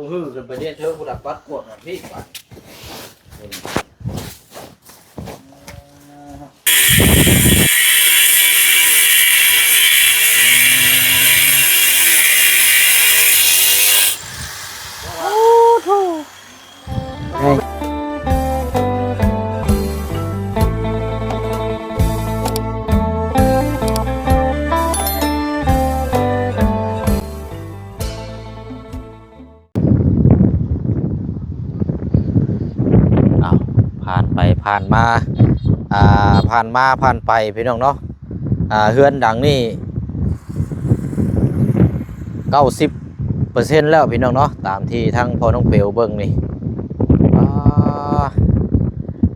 ຮືຂຶ້ນໄປເດນເທີງພຸ້ນລະ ປັດກວດມາພີ້ບາດ. ໂອ້ໂຫ ເຮີ້ຍ ອ້າວ ຜ່ານໄປຜ່ານມາ ອ່າ ຜ່ານມາຜ່ານໄປ ພີ່ນ້ອງເນາະ. ອ່າ ເຮືອນຫຼັງນີ້ເກົ້າສິບເປີເຊັນແລ້ວ ພີ່ນ້ອງເນາະ ຕາມທີ່ທາງພໍ່ນ້ອງເປວເບິ່ງນີ້. ອ່າ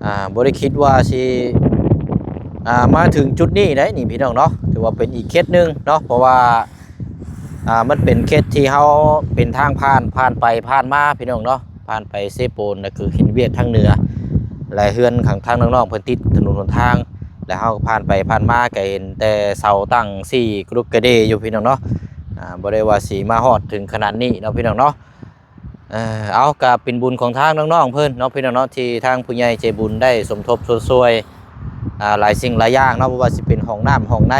ອ່າ ບໍ່ໄດ້ຄິດວ່າຊິ ອ່າ ມາເຖິງຈຸດນີ້ໄດ໋ນີ້ ພີ່ນ້ອງເນາະ. ຖືວ່າເປັນອີກເຂດໜຶ່ງເນາະ ເພາະວ່າ ອ່າ ມັນເປັນເຂດທີ່ເຮົາເປັນທາງຜ່ານ ຜ່ານໄປຜ່ານມາ ພີ່ນ້ອງເນາະ. ຜ່ານໄປເຊໂປນ ກໍຄືເຫັນວຽກທາງເໜືອ ແລະ ເຮືອນຂ້າງທາງນ້ອງໆ ເພິ່ນຕິດຖະໜົນຫົນທາງ ແລະ ເຮົາກໍຜ່ານໄປຜ່ານມາ ກໍເຫັນແຕ່ເສົາຕັ້ງຊີ້ກະດຸກກະເດຢູ່ ພີ່ນ້ອງເນາະ. ອ່າ ບໍ່ໄດ້ວ່າຊິມາຮອດເຖິງຂະໜາດນີ້ເນາະ ພີ່ນ້ອງເນາະ. ເອີ ເອົາ ກໍເປັນບຸນຂອງທາງນ້ອງໆ ເພິ່ນເນາະ ພີ່ນ້ອງເນາະ ທີ່ທາງຜູ້ໃຫຍ່ໃຈບຸນໄດ້ສົມທົບຊົດຊ່ວຍ ອ່າ ຫຼາຍສິ່ງຫຼາຍຢ່າງເນາະ ບໍ່ວ່າຊິເປັນຫ້ອງນ້ຳຫ້ອງໃນ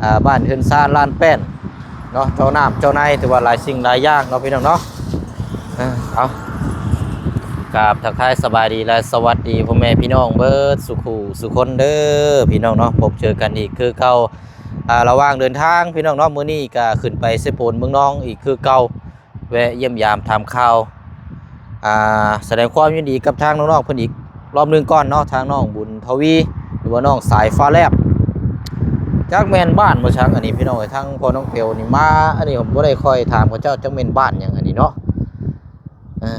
ອ່າ ບ້ານເຮືອນຊານລານແປ້ນເນາະ ເຈາະນ້ຳເຈາະໃນ ຖືວ່າຫຼາຍສິ່ງຫຼາຍຢ່າງເນາະ ພີ່ນ້ອງເນາະ. ເອີ ເອົາ ກາບທັກທາຍສະບາຍດີ ແລະ ສະຫວັດດີພໍ່ແມ່ພີ່ນ້ອງເບິດສູ່ຄູ່ສູ່ຄົນເດີ ພີ່ນ້ອງເນາະ. ພົບເຈີກັນອີກຄືເກົ່າ ອ່າ ລະຫວ່າງເດີນທາງ ພີ່ນ້ອງເນາະ. ມື້ນີ້ກໍຂຶ້ນໄປເຊໂປນເມືອງນອງອີກຄືເກົ່າ ແວະຢ້ຽມຢາມຖາມຂ່າວ ອ່າ ສະແດງຄວາມຍິນດີກັບທາງນ້ອງໆ ເພິ່ນອີກລອບໜຶ່ງກ່ອນເນາະ ທາງນ້ອງບຸນທະວີ ຫຼືວ່ານ້ອງສາຍຟ້າແລບ. ຈັກແມ່ນບ້ານບໍ່ຊັງອັນນີ້ ພີ່ນ້ອງເອີຍ. ທາງພໍ່ນ້ອງເປວນີ້ມາ ອັນນີ້ຜົມບໍ່ໄດ້ຄ່ອຍຖາມເຂົາເຈົ້າ ຈັກແມ່ນບ້ານຫຍັງອັນນີ້ເນາະ. ເອີ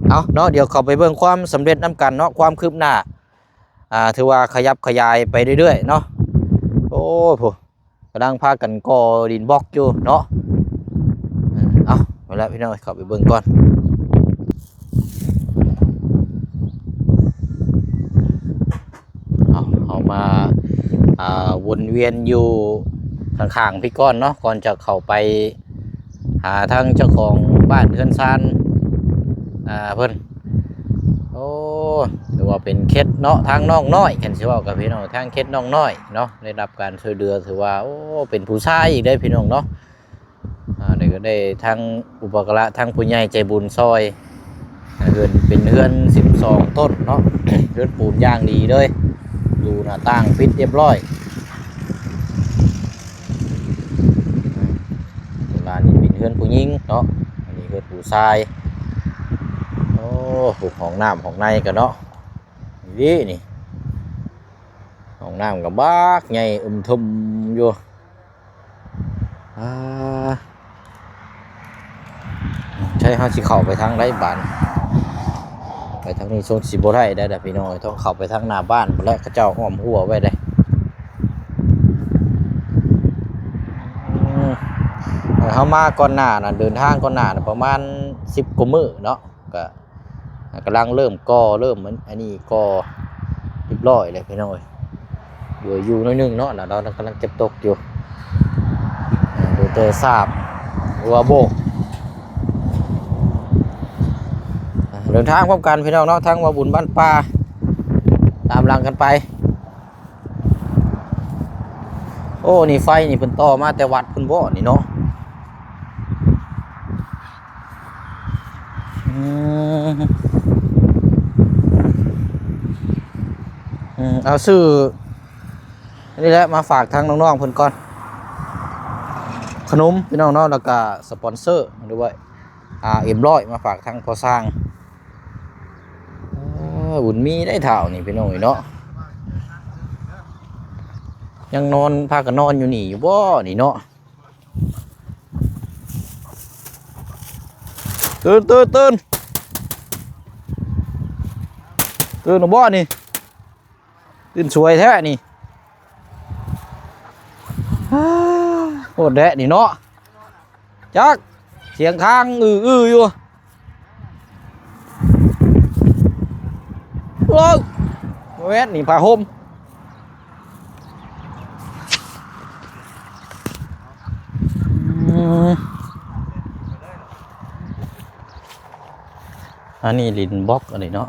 ເອົາເນາະ ດຽວເຂົ້າໄປເບິ່ງຄວາມສຳເລັດນຳກັນເນາະ ຄວາມຄືບໜ້າ ອ່າ ຖືວ່າຂະຫຍັບຂະຫຍາຍໄປເລື້ອຍໆ ເນາະ. ໂອ້ ໂພ ກຳລັງພາກັນກໍ່ດິນບລັອກຢູ່ເນາະ. ເອີ ເອົາ ມາແລ້ວພີ່ນ້ອງ ເຂົ້າໄປເບິ່ງກ່ອນ. ເອົາ ເຮົາມາ ອ່າ ວົນວຽນຢູ່ຂ້າງໆ ພີ້ກ່ອນເນາະ ກ່ອນຈະເຂົ້າໄປຫາທາງເຈົ້າຂອງບ້ານເຮືອນຊານ ອ່າ ເພິ່ນ. ໂອ້ ຖືວ່າເປັນເຂດເນາະ ທາງນ້ອງນ້ອຍ ຄັນຊິເວົ້າກັບພີ່ນ້ອງ ທາງເຂດນ້ອງນ້ອຍເນາະ ໄດ້ຮັບການຊ່ວຍເຫຼືອ ຖືວ່າ ໂອ້ ເປັນຜູ້ຊາຍອີກເດ້ພີ່ນ້ອງເນາະ. ອ່າ ນີ້ກໍໄດ້ທັງອຸປະກາລະ ທັງຜູ້ໃຫຍ່ໃຈບຸນຊ່ອຍ ເຮືອນເປັນເຮືອນສິບສອງຕົ້ນເນາະ ເຮືອນປູນຢ່າງດີເລີຍ ຢູ່ໜ້າຕ່າງປິດຮຽບຮ້ອຍ. ເວລານີ້ເປັນເຮືອນຜູ້ຍິງເນາະ ອັນນີ້ເຮືອນຜູ້ຊາຍ. ໂອ້ ຫ້ອງນ້ຳຫ້ອງໃນກໍເນາະ ນີ້ ນີ້ ຫ້ອງນ້ຳກໍບັກໃຫຍ່ອຶມທຶມຢູ່. ອ່າ ໃຊ່ ເຮົາຊິເຂົ້າໄປທາງໃດບາດ? ໄປທາງນີ້ຊົງຊິບໍ່ໄດ້ແລ້ວພີ່ນ້ອງ ຕ້ອງເຂົ້າໄປທາງໜ້າບ້ານພຸ້ນແຫຼະ ເຂົາເຈົ້າອ້ອມຮົ້ວໄວ້ເດ້. ອືມ ເຮົາມາກ່ອນໜ້ານະ ເດີນທາງກ່ອນໜ້ານະ ປະມານສິບກວ່າມື້ເນາະ ກະ ກຳລັງເລີ່ມກໍ່ ເລີ່ມອັນນີ້ກໍ່ຮຽບຮ້ອຍແລ້ວພີ່ນ້ອງເອີຍ. ເຫຼືອຢູ່ໜ້ອຍໜຶ່ງເນາະ ລະເນາະ ກຳລັງເກັບຕົກຢູ່ ເຫຼືອແຕ່ສາບ ຫຼືວ່າໂບກ. ເດີນທາງພ້ອມກັນພີ່ນ້ອງເນາະ ທາງວ່າບຸນບ້ານປ່າ ຕາມຫຼັງກັນໄປ. ໂອ້ ນີ້ໄຟນີ້ເພິ່ນຕໍ່ມາແຕ່ວັດພຸ້ນບໍນີ້ເນາະ? ອືມ ອືມ ເອົາຊື້ອັນນີ້ແຫຼະມາຝາກທາງນ້ອງໆເພິ່ນກ່ອນ ຂະໜົມພີ່ນ້ອງເນາະ ແລ້ວກະສະປອນເຊີ ຫຼືວ່າ ອ່າ ເອັມຮ້ອຍ ມາຝາກທາງພໍ່ຊ່າງ. ເອີ ບຸນມີໄດ້ທ້າວນີ້ພີ່ນ້ອງເອີຍເນາະ ຍັງນອນ ພາກັນນອນຢູ່ນີ້ຢູ່ບໍນີ້ເນາະ? ຕື່ນ ຕື່ນ ຕື່ນ ຕື່ນແລ້ວບໍນີ້? ຕື່ນສວຍແທ້ນີ້ ໂຄດແດະນີ້ເນາະ. ຈັກ ສຽງຄ້າງອື້ໆຢູ່ ໂອ້ ແວ່ນນີ້ຜ້າຫົ່ມ ອືມ. ອັນນີ້ດິນບລັອກອັນນີ້ເນາະ.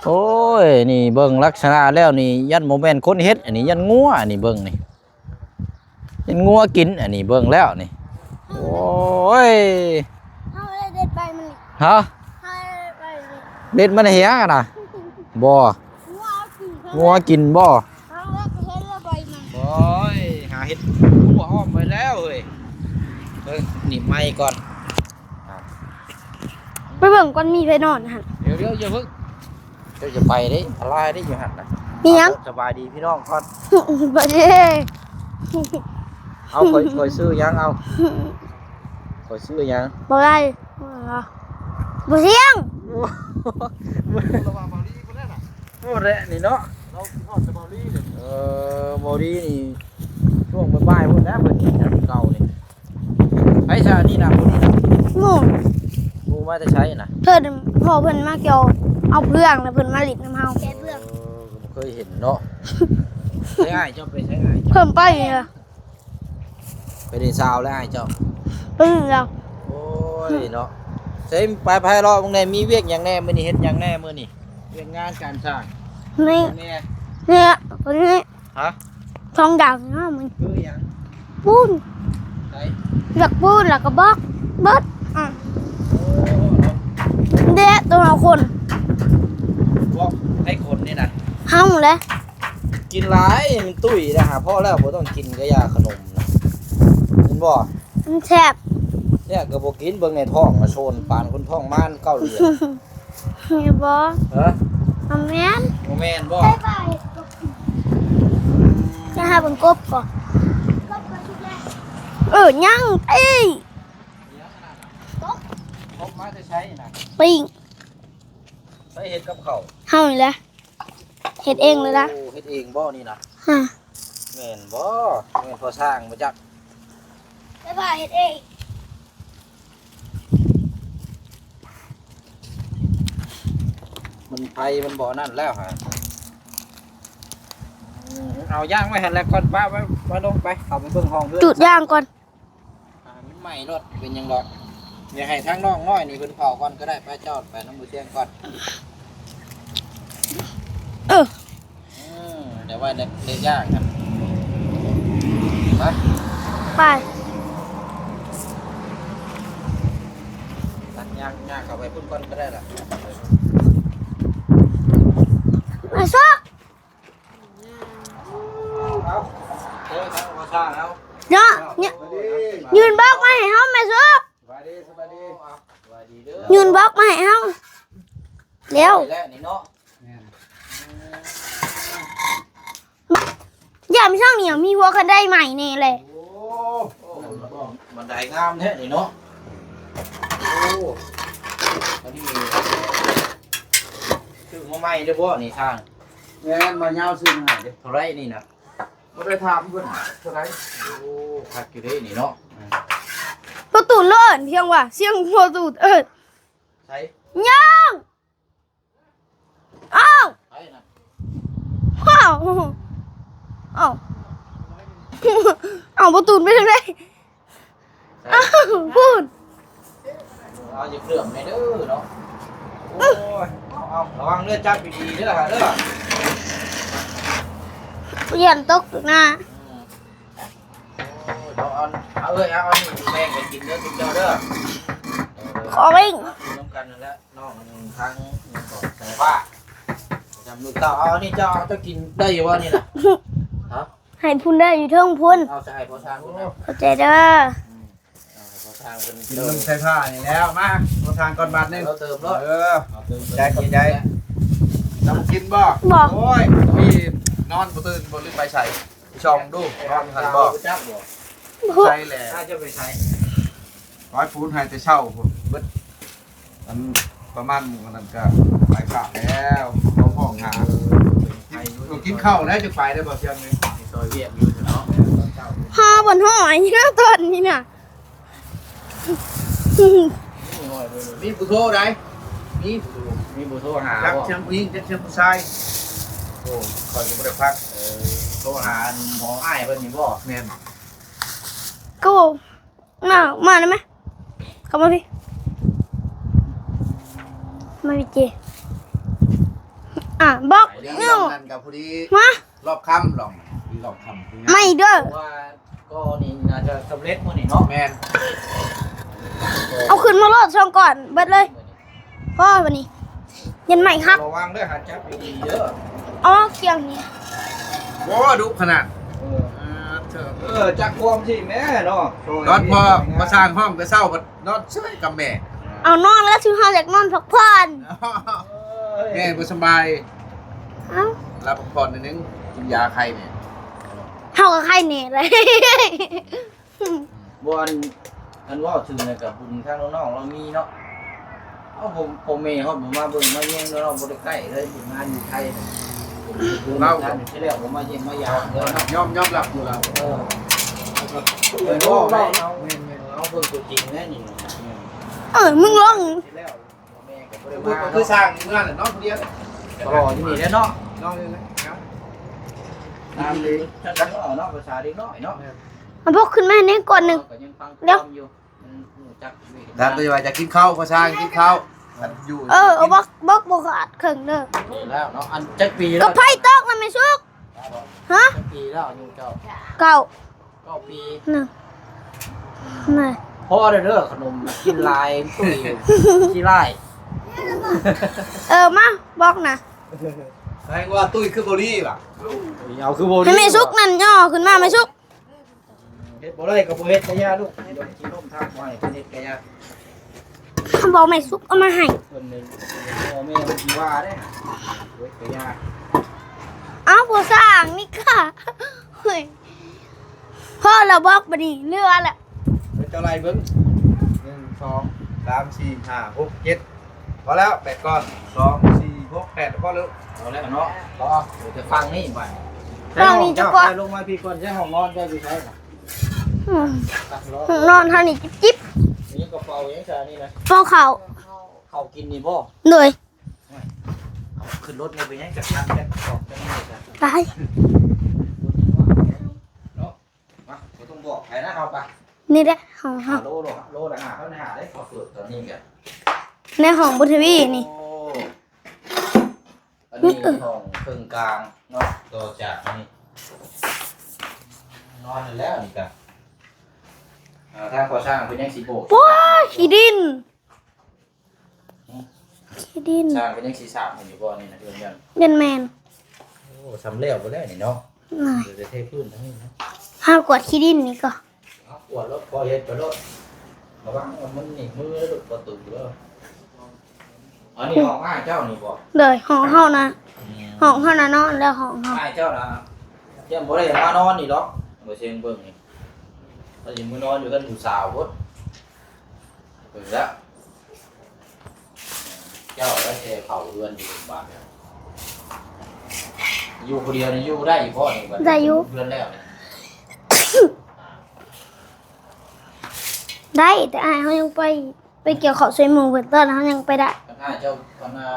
ໂອ້ຍ ນີ້ເບິ່ງລັກສະນະແລ້ວນີ້ ຢ້ານບໍ່ແມ່ນຄົນເຮັດ ອັນນີ້ຢ້ານງົວ ອັນນີ້ເບິ່ງນີ້ ເຫັນງົວກິນ ອັນນີ້ເບິ່ງແລ້ວນີ້. ໂອ້ຍ ເຮົາໄດ້ເດັດໃບມັນນີ້ ຮະ? ເຮົາໄດ້ເດັດໃບມັນນີ້ ເດັດມັນໃຫ້ຫຍັງຫັ້ນນະ? ບໍ່ ງົວກິນ ງົວກິນບໍ່? ເຮົາໄດ້ເຮັດລະໃບມັນ ໂອ້ຍ ຫາເຮັດຮົ້ວອ້ອມໄວ້ແລ້ວເຮີ້ຍ. ເບິ່ງນີ້ໄມ້ກ່ອນ ໄປເບິ່ງກ່ອນ ມີໃຜນອນຫັ້ນ. ດຽວໆ ຢ່າເພິ່ງ ເຈົ້າຈະໄປເດ້ ອັນຕະລາຍເດ້ຢູ່ຫັ້ນນະ. ມີຫຍັງ? ສະບາຍດີພີ່ນ້ອງກ່ອນ ບໍ່ໄດ້. ເອົາ ຂ້ອຍ ຂ້ອຍຊື້ຫຍັງ ເອົາ ຂ້ອຍຊື້ຫຍັງ? ບໍ່ໄດ້ ບໍ່ສ່ຽງ. ໂອ້ ແຫຼະນີ້ເນາະ ເຮົາຊິຮອດແຕ່ເບົາລີເດ້. ເອີ ເບົາລີນີ້ ຊ່ວງບ່າຍໆ ພຸ້ນແຫຼະ ເພິ່ນຈັດເກົ່ານີ້. ໃຜຊະນີ້ນະ ຜູ້ນີ້ນະ? ໝູ່ ໝູ່ມາແຕ່ໃສນະ? ເພິ່ນ ພໍ່ເພິ່ນມາກ່ຽວເອົາເຟືອງ ແລ້ວເພິ່ນມາຫຼິ້ນນຳເຮົາ ແກ່ເຟືອງ. ເອີ ບໍ່ເຄີຍເຫັນເນາະ. ໃສອ້າຍເຈົ້າ ໄປໃສອ້າຍເຈົ້າ? ເພິ່ນໄປນີ້ລະ ໄປເດຊາວແລ້ວອ້າຍເຈົ້າ ໄປນີ້ລະ. ໂອ້ຍເນາະ ໃສ ໄປ ໄປເລາະເບິ່ງແດ່ ມີວຽກຫຍັງແດ່ມື້ນີ້ ເຮັດຫຍັງແດ່ມື້ນີ້ ວຽກງານການສ້າງ? ນີ້ ນີ້ ນີ້ ໂຕນີ້ ຮະ? ສອງຢ່າງເນາະ ມັນຄືຫຍັງ? ປູນ ໃສ ເລືອກປູນ ແລ້ວກໍບລັອກ ເບິດ. ອື ໂອ້ ເນາະ ເດ້ ໂຕເຮົາຄົນ ບລັອກໃຜຄົນນີ້ນະ? ເຮົາແຫຼະ. ກິນຫຼາຍມັນຕຸ້ຍນະ ຫາພໍແລ້ວ ບໍ່ຕ້ອງກິນກະຢາຂະໜົມນະ ເຫັນບໍ່? ມັນແຊບ ແຊບກໍບໍ່ກິນ ເບິ່ງໃນທ້ອງນະ ໂຊນປານຄົນທ້ອງມານເກົ້າເດືອນ. ແມ່ນບໍ່? ຮະ? ບໍ່ແມ່ນ ບໍ່ແມ່ນບໍ່? ໄປໆ ຈະຫາເບິ່ງກົບກໍ ເອີ ຍັງ ເອີຍ ກົບມາແຕ່ໃສນະ? ປີ້ງ ໃຜເຮັດກັບເຂົ້າ? ເຮົານີ້ແຫຼະ ເຮັດເອງເລີຍລະ. ໂອ້ ເຮັດເອງບໍ່ນີ້ນະ? ຮະ ແມ່ນບໍ່? ແມ່ນພໍ່ຊ່າງບໍ່ຈັກ ໄປພາເຮັດເອງ. ມັນໄຟມັນບໍ່ນັ້ນແລ້ວຫາ. ອືມ ເອົາຍ່າງໄວ້ຫັ້ນແຫຼະກ່ອນ ປະໄວ້ ໄວ້ລົງໄປ ເຂົ້າໄປເບິ່ງຫ້ອງເຮືອນ ຈູດຍ່າງກ່ອນ. ອ່າ ມັນໄໝ້ລົດ ເປັນຫຍັງດອກ. ຢ່າໃຫ້ທາງນ້ອງນ້ອຍນີ້ເພິ່ນເຝົ້າກ່ອນກໍໄດ້ ໄປ ເຈົ້າໄປນຳໝູ່ແຊງກ່ອນ. ເອີ ອືມ ດຽວໄວ້ເດັກ ເດັກຍ່າງກັນ ໄປ ໄປ ຍ່າງ ຍ່າງເຂົ້າໄປພຸ້ນກ່ອນກໍໄດ້ລະ. ມາຊອກ ເອົາ ເອີ ທາງພໍ່ຊ່າງເຮົາເນາະ ຍ- ຍື່ນບລັອກມາໃຫ້ເຮົາແມ່ຊອກ. ສະບາຍດີ ສະບາຍດີ ສະບາຍດີເດີ ຍື່ນບລັອກມາໃຫ້ເຮົາແລ້ວ ແລ້ວນີ້ເນາະ. ແມ່ນ ຢ້ານຊ່າງນີ້ມີຫົວຄັນໄດໃໝ່ແນ່ແຫຼະ. ໂອ້ ໂອ້ ບັນໄດງາມແທ້ນີ້ເນາະ. ໂອ້ ອັນນີ້ຊື້ມາໃໝ່ເດີບໍ່ນີ້ຊ່າງ? ແມ່ນ ມາຍາວຊື້ມາໃຫ້ເດ້. ເທົ່າໃດນີ້ນະ? ບໍ່ໄດ້ຖາມເພິ່ນເທົ່າໃດ. ໂອ້ ຄັກຢູ່ເດ້ນີ້ເນາະ. ອືມ ພໍ່ຕູນເອີ້ນພຽງວ່າ ສຽງພໍ່ຕູນເອີ້ນ. ໃສ? ຍ່າງ. ອ້າວ ໃຜນະ? ອ້າວ ອ້າວ ອ້າວ ພໍ່ຕູນໄປທາງໃດ? ໃສ? ອ້າວ ພຸ້ນ. ເອົາ ຢ່າເຄື່ອມແນ່ເດີເນາະ. ໂອ້ຍ ເອົາ ເອົາ ລະວັງເດີ ຈັບດີໆເດີ ເດີ ຢ້ານຕົກນະ. ອືມ ໂອ້ຍ ເອົາ ເອົາ ເອີຍ ເອົາ ເອົານີ້ແບ່ງກັນກິນເດີ ທຸກເຈົ້າເດີ. ຂໍເອງ ກິນນຳກັນນັ້ນແຫຼະ ນ້ອງທາງ ຫຍັງເກາະ ສາຍຟ້າ ຈຳລູກເຕົ້າ. ເອົາ ອັນນີ້ເຈົ້າ ເຈົ້າກິນໄດ້ຢູ່ບໍ່ນີ້ນະ? ຮະ? ໃຫ້ພຸ້ນເດີ ຢູ່ເທິງພຸ້ນ. ເອົາ ໃສ່ໃຫ້ພໍ່ຊ່າງພຸ້ນນະ. ຂອບໃຈເດີ. ອືມ ເອົາໃຫ້ພໍ່ຊ່າງເພິ່ນກິນນຳໃສ່ຜ້ານີ້ແລ້ວ. ມາ ພໍ່ຊ່າງກ່ອນບາດໜຶ່ງ ເອົາເຕີມໂລດ. ເອີ ເອົາເຕີມ ໃຈ ໃຈ ໃຈ. ເຈົ້າບໍ່ກິນບໍ່? ບໍ່. ໂອ້ຍ ນີ້ນອນບໍ່ຕື່ນບໍ່ ຫຼືໄປໃສ? ໄປສ່ອງດູ ນອນຫັ້ນບໍ່? ບໍ່ຈັກບໍ່? ບໍ່. ໃສ່ແຫຼະ ຖ້າຈະໄປໃສ? ໄປປູນໃຫ້ແຕ່ເຊົ້າພຸ້ນ ເບິດ ອັນ ປະມານໝູ່ນັ້ນກະໄປພະແລ້ວ ເຂົາຫ້ອງຫາ. ເອີ ກິນເຂົ້າແລ້ວຈຶ່ງໄປໄດ້ບໍ່ ຊ່ຽງນີ້? ໄປຊ່ອຍວຽກຢູ່ເນາະ. ຫາບໍ່ຮອດເນາະ ຕອນນີ້ນະ. ມີຜູ້ໂທໄດ໋ ມີຜູ້ໂທ ມີຜູ້ໂທຫາບໍ່? ຈັກສຽງຜູ້ຍິງ ຈັກສຽງຜູ້ຊາຍ. ໂອ້ ຂ້ອຍກໍບໍ່ໄດ້ພັກ. ເອີ ໂທຫາໝໍອ້າຍເພິ່ນນີ້ບໍ່? ແມ່ນ. ກໍ ມາ ມາໄດ້ໄໝ? ເຂົ້າມາພີ້. ມາວິເຈ ອ່ະ ບອກ ໄປເລື່ອງນັ້ນກໍພໍດີ ຮະ ລອບຄ່ຳ ລອງ ລອບຄ່ຳ ໃໝ່ເດີ ເພາະວ່າກໍນີ້ໜ້າຈະສຳເລັດມື້ນີ້ເນາະ ແມ່ນ ເອົາຂຶ້ນມາໂລດ ສອງກ້ອນເບິດເລີຍ ພໍບາດນີ້ ຍັນໄມ້ຫັກ ລະວັງເດີ ຫາຈັບດີໆເດີ ອໍ ກ້ຽງນີ້ ໂອ້ ດຸຂະໜາດ ເອີ ອ່າ ເທີ ເອີ ຈັກຄວາມຊິແມ່ເນາະ ຕອນພໍ່ມາສ້າງຫ້ອງແຕ່ເຊົ້າ ນອນເຊີຍກັບແມ່ ເອົານອນແລ້ວ ຊຸມເຮົາຢາກນອນພັກຜ່ອນ ແມ່ບໍ່ສະບາຍ ເອົ້າ ລາພັກຜ່ອນໜ້ອຍໜຶ່ງ ກິນຢາໄຄແດ່ ເຮົາກໍໄຄແດ່ແຫຼະ ບໍ່ ອັນ ອັນເວົ້າເຖິງແລ້ວກໍບຸນທາງນ້ອງໆລາວມີເນາະ ເອົາ ພໍ່ ພໍ່ແມ່ເຮົາບໍ່ມາເບິ່ງມາແຍງເນາະ ບໍ່ໄດ້ໃກ້ເລີຍ ເຮັດງານຢູ່ໄທ ເຮົາກໍຊິແລ້ວບໍ່ມາຢ້ຽມມາຢາມເລີຍເນາະ ຍອມ ຍອມຮັບຢູ່ລາວ ເອີ ເອີ ເວົ້າໄດ້ເນາະ ແມ່ນໆ ເຮົາເບິ່ງຕົວຈິງແລ້ວນີ້ ເອີ ມຶງລອງ ກໍຄືສ້າງຢູ່ນັ້ນແຫຼະເນາະ ຜູ້ດຽວ ກໍລໍຢູ່ນີ້ແຫຼະເນາະ ລອງເລີຍນະ ຕາມເລີຍ ຈັກເອົາເນາະ ພາສາເດັກນ້ອຍເນາະ ເອົາພວກຂຶ້ນມາໃຫ້ແດ່ກ້ອນໜຶ່ງ ດຽວ ຖາມຕົວວ່າຈະກິນເຂົ້າ ພາສາກິນເຂົ້າ ຢູ່ ເອີ ເອົາບັກ ບັກບໍ່ຂາດເຄິ່ງເດີ ແລ້ວເນາະ ອັນຈັກປີແລ້ວ ກໍໄຟຕົກນະແມ່ສຸກ ຮະ ຈັກປີແລ້ວອາຍຸເຈົ້າ ເກົ້າ ເກົ້າປີ ນະ ນະ ພໍແລ້ວເດີ ຂະໜົມກິນຫຼາຍ ຕຸ້ຍຂີ້ລ້າຍ ເອີ ມາ ບອກນະ ໃຫ້ວ່າຕຸ້ຍຄືບໍ່ລີຫວາ ເອົາຄືບໍ່ລີ ໃຫ້ແມ່ສຸກນັ້ນຍໍຂຶ້ນມາ ແມ່ສຸກ ເຮັດບໍ່ໄດ້ກໍບໍ່ເຮັດ ກະຢ່າລູກ ດຽວຊິລົ້ມທັບບໍ່ໃຫ້ເພິ່ນເຮັດ ກະຢ່າ ບອກແມ່ສຸກເອົາມາໃຫ້ ເພິ່ນນີ້ ພໍ່ແມ່ເພິ່ນຊິວ່າເດ້ ເຮັດກະຢ່າ ເອົາ ບໍ່ສ້າງນີ້ກະ ໂອ້ຍ ພໍແລ້ວ ບອກບາດນີ້ ເຫຼືອແລ້ວ ເຈົ້າໄລ່ເບິ່ງ ໜຶ່ງ ສອງ ສາມ ສີ່ ຫ້າ ຫົກ ເຈັດ ພໍແລ້ວ ແປດກ້ອນ ສອງ ສີ່ ຫົກ ແປດ ພໍແລ້ວ ພໍແລ້ວເນາະ ພໍ ເດີ ຈະຟັງນີ້ບາດນີ້ ຟັງນີ້ຈະກວ່າ ເຈົ້າໄປລົງມາພີ້ກ່ອນ ໃຊ້ຫ້ອງນອນເຈົ້າຢູ່ໃສນະ ອືມ ຫ້ອງນອນເຮົານີ້ຈິບໆ ມີກະເປົາຫຍັງຊະນີ້ນະ ເປົາເຂົ້າ ເຂົ້າກິນນີ້ບໍ່ ໂດຍ ເອົາຂຶ້ນລົດນີ້ໄປຫຍັງ ຈັກພັນ ຈັກສອງ ຈັກນີ້ຊະ ຕາຍ ເນາະ ມາ ບໍ່ຕ້ອງບອກໃຜນະ ເຮົາໄປ ນີ້ແຫຼະຫ້ອງເຮົາ ໂລ ໂລລະຫ້າພັນຫ້າ ໄດ້ ເຂົາເປີດຕອນນີ້ກະ ໃນຫ້ອງບຸນທະວີນີ້ ໂອ້ ອັນນີ້ຫ້ອງເຄິ່ງກາງເນາະ ຕໍ່ຈາກອັນນີ້ ນອນນັ້ນແລ້ວນີ້ກະ ອ່າ ທາງກໍ່ສ້າງເພິ່ນຍັງຊິໂບກ ໂອ້ຍ ຂີ້ດິນ ຂີ້ດິນ ສ້າງເພິ່ນຍັງຊິສາບໃຫ້ຢູ່ບໍ່ນີ້ນະ ເຮືອນຍັງ ແມ່ນໆ ໂອ້ ສ່ຳແລ້ວບໍ່ແລ້ວນີ້ເນາະ ເດີ ເທພື້ນທັງນີ້ນະ ຫາກວາດຂີ້ດິນນີ້ກໍ ເອົາກວດໂລດ ພໍເຮັດໄປໂລດ ລະວັງວ່າມັນໜີບມືເດີ ປະຕູເດີ ອັນນີ້ຫ້ອງອ້າຍເຈົ້ານີ້ບໍ່ ໂດຍ ຫ້ອງເຮົານະ ອືມ ຫ້ອງເຮົານະ ນອນແລ້ວຫ້ອງເຮົາ ອ້າຍເຈົ້ານະ ຢ້ານບໍ່ໄດ້ມານອນນີ້ດອກ ບໍ່ເສັງເບິ່ງນີ້ ເຂົາຊິມານອນຢູ່ເຮືອນຜູ້ສາວພຸ້ນ ເບິ່ງແລ້ວ ເຈົ້າໄດ້ແຕ່ເຝົ້າເຮືອນຢູ່ບາດນີ້ ຢູ່ຜູ້ດຽວນີ້ຢູ່ໄດ້ຢູ່ບໍ່ນີ້ ບາດນີ້ ໄດ້ຢູ່ ເຮືອນແລ້ວນີ້ ໄດ້ ແຕ່ອ້າຍເຮົາຍັງໄປ ໄປກ່ຽວເຂົ້າຊ່ວຍໝູ່ເພິ່ນ ຕອນເຮົາຍັງໄປໄດ້ ຄັນອ້າຍເຈົ້າ ຄັນ ອ່າ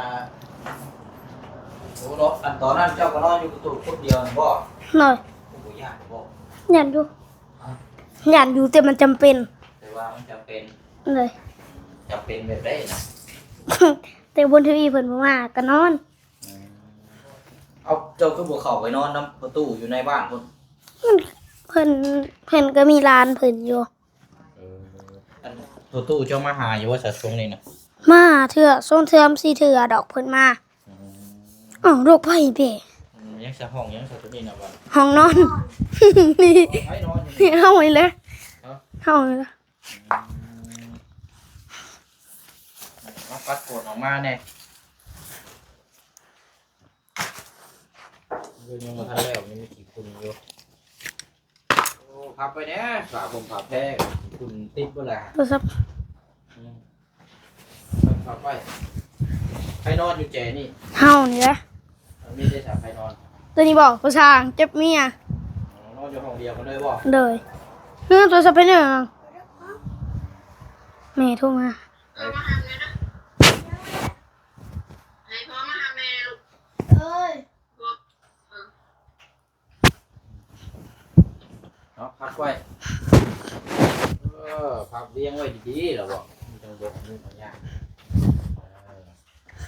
ໂອ້ເນາະ ອັນຕອນນັ້ນເຈົ້າກໍນອນຢູ່ປະຕູຄົນດຽວນັ້ນບໍ່? ໂດຍ ບໍ່ຢ້ານບໍ່? ຢ້ານຢູ່ ຮະ? ຢ້ານຢູ່ ແຕ່ມັນຈຳເປັນ ແຕ່ວ່າມັນຈຳເປັນ ໂດຍ ຈຳເປັນແບບໃດນະ? ແຕ່ບຸນທະວີເພິ່ນບໍ່ມາກໍນອນ ອືມ ເອົ້າ ເຈົ້າຄືບໍ່ເຂົ້າໄປນອນນຳປະຕູຢູ່ໃນບ້ານພຸ້ນ? ເພິ່ນ ເພິ່ນກໍມີຫຼານເພິ່ນຢູ່ ເອີ ອັນ ປະຕູເຈົ້າມາຫາຢູ່ບໍ່ຊະຊ່ວງນີ້ນະ? ມາເທື່ອ ສອງເທື່ອ ສີ່ເທື່ອດອກເພິ່ນມາ ອືມ ອ້າວ ລູກໃຜເດ້? ອືມ ຍັງຊະ ຫ້ອງຍັງຊະໂຕນີ້ນະ ບ້ານ ຫ້ອງນອນ ໃຜນອນຢູ່ນີ້? ເຮົານີ້ແຫຼະ ຮະ? ເຮົານີ້ແຫຼະ ອືມ ມາປັດກວາດອອກມາແດ່ ເພິ່ນຍັງບໍ່ທັນແລ້ວ ຍັງມີຂີ້ຝຸ່ນຢູ່. ໂອ້ ພັບໄວ້ແດ່ ຜ້າຫົ່ມຜ້າແພ ຝຸ່ນຕິດເບິດແລ້ວ ໂທລະສັບ ອືມ ພັບໄວ້ ໃຜນອນຢູ່ແຈນີ້? ເຮົານີ້ແຫຼະ ມີແຕ່ສາມໃຜນອນ? ໂຕນີ້ບໍ່ ຜູ້ຊ່າງເຈັບເມຍ ອໍ ນອນຢູ່ຫ້ອງດຽວກັນເລີຍບໍ່? ໂດຍ ເອີ ໂທລະສັບໃຜເນາະ ແມ່ໂທມາ ໃຫ້ພໍ່ມາຫາແມ່ລູກ ເອີຍ ເນາະ ພັບໄວ້ ເອີ ພັບລຽງໄວ້ດີໆ ແລ້ວບອກ ມັນຈັ່ງບໍ່ຫຍຸ້ງຍາກ ເອີ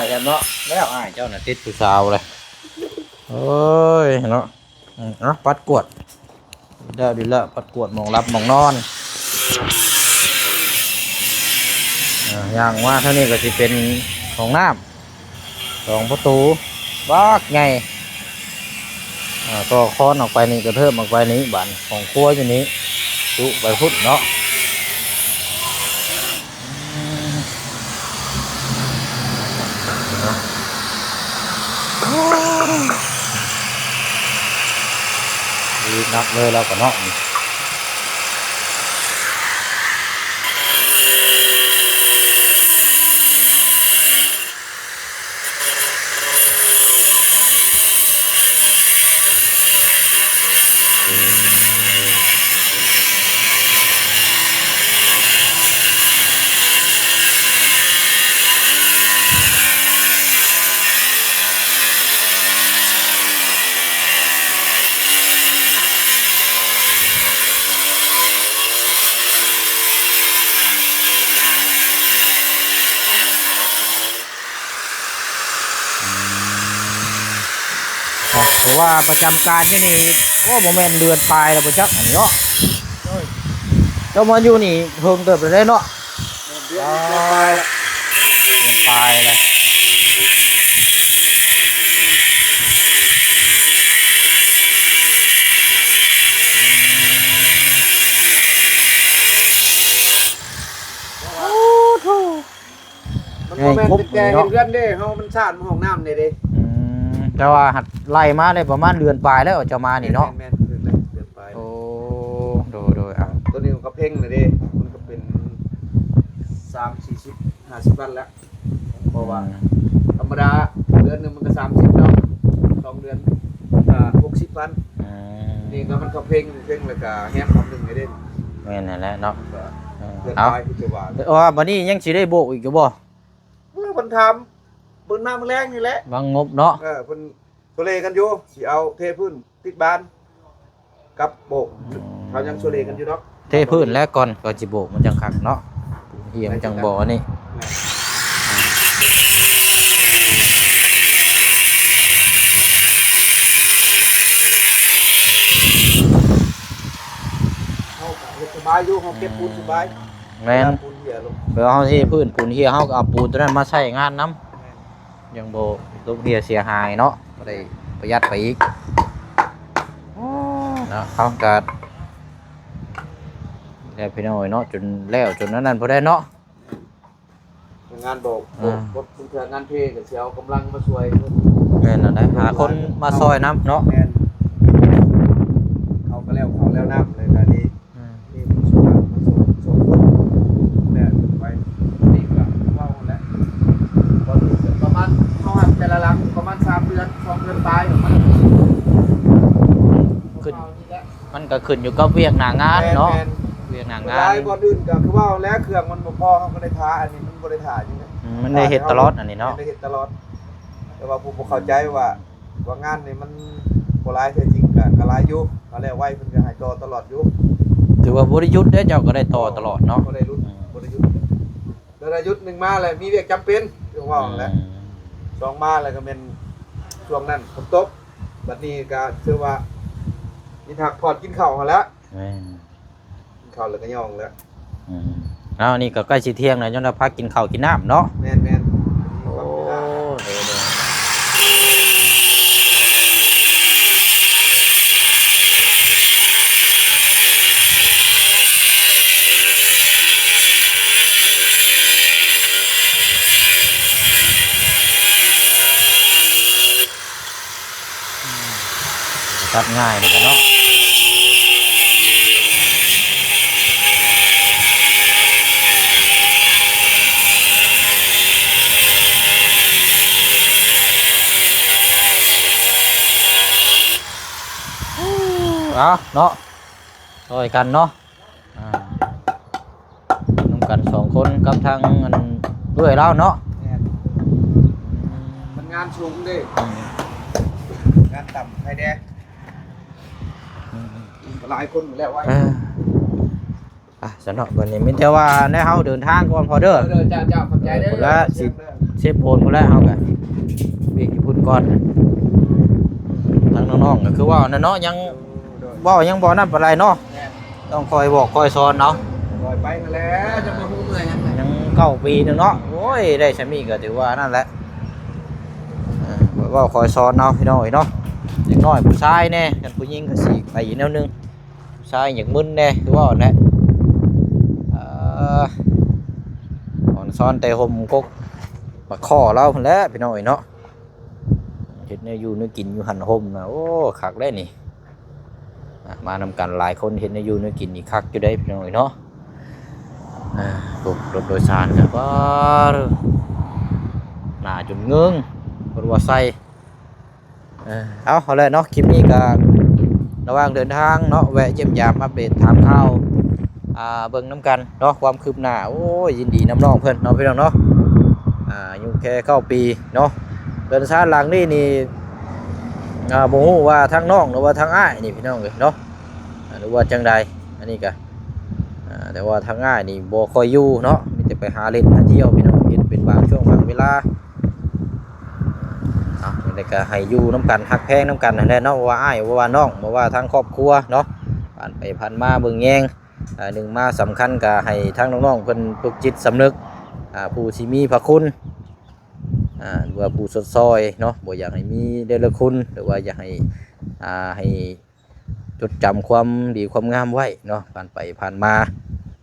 ຍແລ້ວເນາະ ແລ້ວອ້າຍເຈົ້ານະຕິດຜູ້ສາວເລີຍ. ໂອ້ຍເນາະ ອືມ ເອົາ ປັດກວາດ ດີແລ້ວ ດີແລ້ວ ປັດກວາດໝ່ອງຫຼັບໝ່ອງນອນ. ອ່າ ຍ່າງມາທາງນີ້ກໍຊິເປັນຫ້ອງນ້ຳ ສອງປະຕູບັກໃຫຍ່ ອ່າ ຕໍ່ຄອນອອກໄປນີ້ ກະເທີບອອກໄປນີ້ ບາດຫ້ອງຄົວຢູ່ນີ້ ຈຸໄປພຸ້ນເນາະ. ດີນັກເລີຍລາວກໍເນາະ. ອືມ ເພາະວ່າປະຈຳການຢູ່ນີ້ ໂອ້ ບໍ່ແມ່ນເດືອນປາຍແລ້ວບໍ່ຈັກອັນນີ້ເນາະ. ໂດຍ ເຈົ້າມາຢູ່ນີ້ເຖິງເຕີບແລ້ວເນາະ. ແມ່ນ ເດືອນປາຍແລ້ວ ເດືອນປາຍແລ້ວ. ໂອ້ໂທ ມັນບໍ່ແມ່ນແຕ່ເຮັດເຮືອນເດ້ ເຮົາມັນສ້າງຫ້ອງນ້ຳນີ້ເດ້. ອືມ ແຕ່ວ່າຫັດໄລ່ມາໄດ້ປະມານເດືອນປາຍແລ້ວ ເຈົ້າມານີ້ເນາະ. ແມ່ນໆ ເດືອນປາຍ. ໂອ້ ໂດຍໆ ເອົາ ຕົວນີ້ມັນກໍເພັງແລ້ວເດ້ ມັນກໍເປັນສາມສີ່ສິບ ຫ້າສິບພັນແລ້ວ ເພາະວ່າ ອືມ ທຳມະດາເດືອນໜຶ່ງມັນກໍສາມສິບເນາະ ສອງເດືອນກໍຫົກສິບພັນ. ອືມ ນີ້ກໍມັນກໍເພັງ ເພັງແລ້ວກໍແຮມພັນໜຶ່ງເດ້. ແມ່ນຫັ້ນແຫຼະເນາະ ກໍ ເອີ ເດືອນ ເອົາ ປາຍຄືຈະວ່າ. ເອີ ບັດນີ້ຍັງຊິໄດ້ໂບກອີກຢູ່ບໍ່? ເອີ ເພິ່ນຖາມ ເພິ່ນມາມື້ແລງນີ້ແຫຼະ ວາງງົບເນາະ. ເອີ ເພິ່ນ ໂຊເລກັນຢູ່ ຊິເອົາເທພື້ນຕິດບານກັບໂບກ ເຂົາຍັງໂຊເລກັນຢູ່ດອກ ເທພື້ນແລ້ວກ່ອນ ກໍຊິໂບກມັນຈັ່ງຄັກເນາະ ເຫຍມັນຈັ່ງບໍ່ອັນນີ້ ເຮົາກໍເຮັດສະບາຍຢູ່ ເຮົາເກັບປູນສະບາຍ ແມ່ນ ເວລາປູນເຫຍລົງ ແບບເຮົາເທພື້ນປູນເຫຍ ເຮົາກໍເອົາປູນຕົວນັ້ນມາໃຊ້ງານນຳ ແມ່ນ ຍັງບໍ່ລົງເຫຍເສຍຫາຍເນາະ ກໍໄດ້ປະຢັດໄປອີກເນາະ ເຮົາກໍແລ້ວພີ່ນ້ອງເອີຍເນາະ ຈົນແລ້ວຈົນອັນນັ້ນພຸ້ນແຫຼະເນາະ ງານບໍ່ ອືມ ບໍ່ ບໍ່ເທື່ອງານເທກໍຊິເອົາກຳລັງມາຊ່ວຍ ແມ່ນແລ້ວນະ ຫາຄົນມາຊ່ອຍນຳເນາະ ແມ່ນ ເຂົາກໍແລ້ວເຂົາແລ້ວນຳ ແລ້ວກໍນີ້ ອືມ ມີຜູ້ຊ່ວຍມາສອງ ສອງຄົນ ແລ້ວໄປ ນີ້ກໍເວົ້າແຫຼະ ບໍ່ຖືກ ປະມານ ເຮົາຮັບແຕ່ລະຫຼັງປະມານສາມເດືອນ ສອງເດືອນປາຍ ປະມານ ຂຶ້ນ ເຮົານີ້ແຫຼະ ມັນກໍຂຶ້ນຢູ່ກັບວຽກໜ້າງານເນາະ ແມ່ນໆ ວຽກໜ້າງານ ຫຼາຍບ່ອນອື່ນກໍຄືເວົ້າແຫຼະ ເຄື່ອງມັນບໍ່ພໍ ເຮົາກໍໄດ້ຖ້າ ອັນນີ້ມັນບໍ່ໄດ້ຖ້າຫຍັງເດ້ ອືມ ມັນໄດ້ເຮັດຕະຫຼອດ ອັນນີ້ເນາະ ໄດ້ເຮັດຕະຫຼອດ ແຕ່ວ່າຜູ້ບໍ່ເຂົ້າໃຈວ່າ ວ່າງານນີ້ມັນບໍ່ຫຼາຍ ແທ້ຈິງກໍ ກໍຫຼາຍຢູ່ ເອົາແລ້ວໄວເພິ່ນກໍໃຫ້ຕໍ່ຕະຫຼອດຢູ່ ຖືວ່າບໍ່ໄດ້ຢຸດເດ້ ເຈົ້າກໍໄດ້ຕໍ່ຕະຫຼອດເນາະ ບໍ່ໄດ້ຢຸດ ອືມ ບໍ່ໄດ້ຢຸດ ແຕ່ລະຢຸດໜຶ່ງມາແລ້ວມີວຽກຈຳເປັນ ຄືເວົ້ານັ້ນແຫຼະ ອືມ ສອງມາແລ້ວກໍແມ່ນຊ່ວງນັ້ນຝົນຕົກ ບັດນີ້ກໍຖືວ່າມີພັກຜ່ອນກິນເຂົ້າຫັ້ນແຫຼະ ແມ່ນ ກິນເຂົ້າແລ້ວກໍຍ່ອງແລ້ວ ອືມ ເອົາ ນີ້ກໍໃກ້ຊິທ່ຽງແລ້ວ ຍ້ອນວ່າພາກິນເຂົ້າກິນນ້ຳເນາະ ແມ່ນໆ ໂອ້ ໂດຍໆ ຕັດງ່າຍນີ້ແຫຼະເນາະ ເອົາເນາະ ຊ່ອຍກັນເນາະ. ອ່າ ນຳກັນສອງຄົນກັບທາງອັນເອື້ອຍລາວເນາະ ແມ່ນ ມັນງານສູງເດ້ ອືມ ງານຕ່ຳໃຜແດ່ ອືມ ຫຼາຍຄົນແລ້ວໄວ ອ່າ ອ່ະ ຊັ້ນເນາະ ບັດນີ້ມີແຕ່ວ່າໃນເຮົາເດີນທາງກ່ອນພໍເດີ ເດີ ເດີ ເຈົ້າ ເຈົ້າ ຂອບໃຈເດີ ພຸ້ນລະ ເຊໂປນພຸ້ນລະ ເຮົາກະວຽກຢູ່ພຸ້ນກ່ອນ ທາງນ້ອງໆ ກໍຄືເວົ້ານັ້ນເນາະ ຍັງ ເວົ້າຍັງບໍ່ນັ້ນປານໃດເນາະ ແມ່ນ ຕ້ອງຄອຍບອກຄອຍສອນເອົາ ຄອຍໄປຫັ້ນແຫຼະ ຈະມາຮູ້ເມື່ອຍຫຍັງ ຍັງເກົ້າປີໜຶ່ງເນາະ ໂອ້ຍ ໄດ້ຊ່ຳນີ້ກໍຖືວ່ານັ້ນແຫຼະ ເອີ ເວົ້າຄອຍສອນເອົາ ພີ່ນ້ອງເອີຍເນາະ ເດັກນ້ອຍຜູ້ຊາຍແດ່ ຄັນຜູ້ຍິງກໍຊິໄປອີກແນວໜຶ່ງ ຜູ້ຊາຍຢາກມຶນແດ່ ຄືເວົ້ານັ້ນແຫຼະ ເອີ ສອນແຕ່ຮົ່ມກົກໝາກຄໍ່ລາວພຸ້ນແຫຼະ ພີ່ນ້ອງເອີຍເນາະ. ເຮັດແນວຢູ່ແນວກິນຢູ່ຫັ້ນຮົ່ມນະ ໂອ້ ຄັກເດ້ນີ້ ອ່ະ ມານຳກັນຫຼາຍຄົນ ເຮັດແນວຢູ່ແນວກິນນີ້ຄັກຢູ່ເດ້ພີ່ນ້ອງເອີຍເນາະ ອ່າ ລົດ ລົດໂດຍສານກໍ ປາດ ໜ້າຈົນເງິງ ເພິ່ນວ່າໃສ່ ເອີ ເອົາ ເອົາແຫຼະເນາະ ຄລິບນີ້ກໍລະຫວ່າງເດີນທາງເນາະ ແວະຢ້ຽມຢາມອັບເດດຖາມຂ່າວ ອ່າ ເບິ່ງນຳກັນເນາະ ຄວາມຄືບໜ້າ ໂອ້ຍ ຍິນດີນຳນ້ອງເພິ່ນເນາະ ພີ່ນ້ອງເນາະ ອ່າ ອາຍຸແຄ່ເກົ້າປີເນາະ ເຮືອນຊານຫຼັງນີ້ນີ້ ອ່າ ບໍ່ຮູ້ວ່າທາງນ້ອງ ຫຼືວ່າທາງອ້າຍນີ້ ພີ່ນ້ອງເອີຍເນາະ ອ່າ ຫຼືວ່າຈັ່ງໃດ ອັນນີ້ກະ ອ່າ ແຕ່ວ່າທາງອ້າຍນີ້ບໍ່ຄ່ອຍຢູ່ເນາະ ມີແຕ່ໄປຫາຫຼິ້ນຫາທ່ຽວ ພີ່ນ້ອງ ເຫັນເປັນບາງຊ່ວງບາງເວລາ ເອົາ ຈັ່ງໃດກໍໃຫ້ຢູ່ນຳກັນ ຮັກແພງນຳກັນຫັ້ນແຫຼະເນາະ ບໍ່ວ່າອ້າຍ ບໍ່ວ່ານ້ອງ ບໍ່ວ່າທາງຄອບຄົວເນາະ ຜ່ານໄປຜ່ານມາເບິ່ງແຍງ ອ່າ ໜຶ່ງມາສຳຄັນກໍໃຫ້ທາງນ້ອງໆເພິ່ນຝຶກຈິດສຳນຶກ ອ່າ ຜູ້ທີ່ມີພະຄຸນ ອ່າ ຫຼືວ່າຜູ້ຊົດຊ່ອຍເນາະ ບໍ່ຢາກໃຫ້ມີເນລະຄຸນ ຫຼືວ່າຢາກໃຫ້ ອ່າ ໃຫ້ຈົດຈຳຄວາມດີຄວາມງາມໄວ້ເນາະ ຜ່ານໄປຜ່ານມາ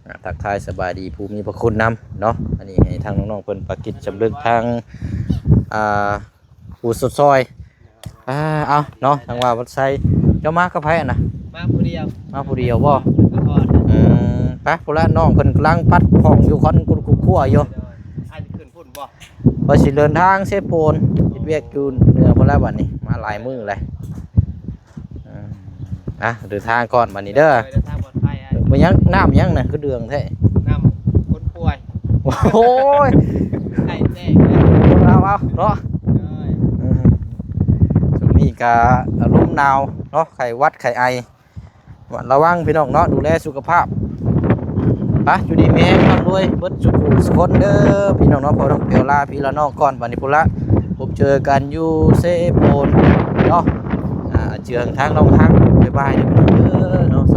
ອ່າ ທັກທາຍສະບາຍດີຜູ້ມີພະຄຸນນຳເນາະ ອັນນີ້ໃຫ້ທາງນ້ອງໆເພິ່ນປະກິດສຳນຶກທາງ ອ່າ ຜູ້ຊົດຊ່ອຍ ອ່າ ເອົາເນາະ ທາງວ່າວັດໄຊ ເຈົ້າມາກັບໃຜຫັ້ນນະ? ມາຜູ້ດຽວ ມາຜູ້ດຽວບໍ່? ມາຮອດ ອືມ ໄປພຸ້ນລະ ນ້ອງເພິ່ນກຳລັງປັດຫ້ອງຢູ່ ຄວັນກຸດກຸດຂົ້ວຢູ່ ອ້າຍຊິຂຶ້ນພຸ້ນບໍ່? ວ່າຊິເດີນທາງເຊໂປນ ເຮັດວຽກຢູ່ເໜືອພຸ້ນລະ ບັດນີ້ ມາຫຼາຍມື້ແລ້ວ ອ່າ ອ່ະ ເດີນທາງກ່ອນບັດນີ້ເດີ ເດີນທາງປອດໄພ ແມ່ນຫຍັງ ນ້ຳຫຍັງນະ ຄືເດືອງແທ້? ນ້ຳຄົນປ່ວຍ ໂອ້ຍ ໄຂ້ແຕກ ເອົາ ເອົາເນາະ ເອີ ຊ່ວງນີ້ ກະລົມໜາວເນາະ ໄຂ້ຫວັດໄຂ້ໄອ ລະວັງພີ່ນ້ອງເນາະ ດູແລສຸຂະພາບ ໄປຢູ່ດີມີແຮງຮ່ຳລວຍເບິດສຸຂູສຸຄົນເດີພີ່ນ້ອງເນາະ. ພໍຕ້ອງເພວລາພີ່ລານ້ອງກ່ອນ ບັດນີ້ພຸ້ນລະ ພົບເຈີກັນຢູ່ເຊໂປນເນາະ. ອາ ເຈີກັນທາງໜອງຮັກ ບາຍບາຍເດີພີ່ນ້ອງເດີເນາະ.